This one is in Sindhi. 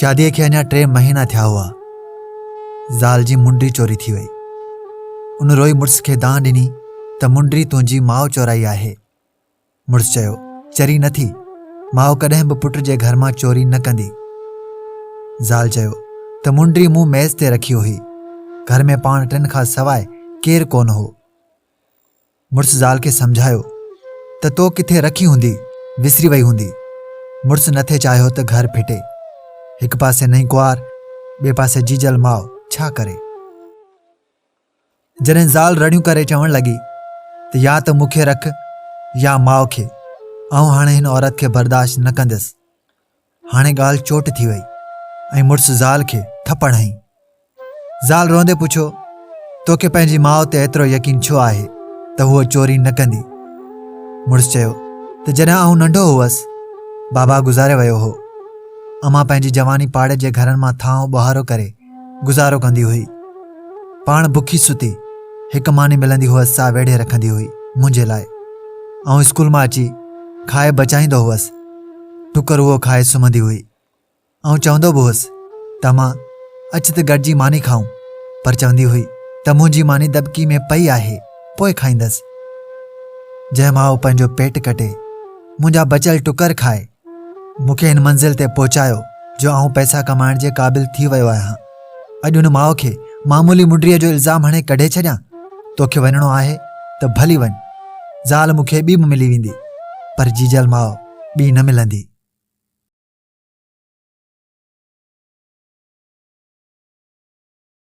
شاديء کي اڃا ٽي مهينا ٿيا هئا. زال جي منڊي چوري ٿي وئي. ان روئي مڙس کي دانهن ڏني ته منڊي تنهنجي ماء چورائي آهي. مڙس چيو، چري نه ٿي، ماء ڪڏهن به پٽ جي گهر مان چوري نه ڪندي. زال چيو ته منڊي مون ميز تي رکي هئي. گهر ۾ پاڻ ٽن کان سواء ڪير ڪونه هو. مڙس زال کي سمجهايو ته تو ڪٿي رکي هوندي، وسري وئي هوندي. مڙس نه ٿي چاهيو ته گهر ڦٽي. هڪ پاسي نئين ڪنوار، ٻئي پاسي جيجل ماء ڇا ڪري؟ جڏهن زال رڙيون ڪري چوڻ لڳي ته يا ته مون کي رک يا ماء کي، آئون هاڻي هن عورت کي برداشت نه ڪندس. هاڻي ڳالهه چوٽ ٿي وئي ۽ مڙس زال کي ٿپڙ هنئي. زال روئندي پڇيو، توکي پنهنجي ماء تي ايترو يقين ڇو آهي ته هوء چوري نه ڪندي؟ مڙس چيو ته جڏهن آئون ننڍو هئس، بابا گذاري ويو هو. امان پنهنجي جواني پاڙي جي گهرن مان ٿانء ٻهارو ڪري گذارو ڪندي هئي. پاڻ بکي ستي، هڪ ماني ملندي هئس سا ويڙهي رکندي هئي منهنجي لاء. آئون اسڪول مان اچي کائي بچائيندو هئس. ٽڪر اهو کائي سمهندي هئي. آئون چوندو به هئس ته امان اچ ته گڏجي ماني کائون پر چوندي هئي ته منهنجي ماني دٻڪي ۾ پئي آهي پوء کائيندس. جنهن ماء پنهنجو پيٽ ڪٽي منهنجا بچيل ٽڪر کائي مون کي هن منزل تي پهچايو جو آئون پئسا ڪمائڻ جي قابل ٿي ويو آهيان. اڄ ان ماء کي معمولي منڊريء جو الزام هڻي ڪڍي ڇڏيان؟ توکي وڃڻو آهي ته ڀلي وڃ. زال مون کي ٻي به ملي ويندي پر جيجل ماء ٻي نه ملندي.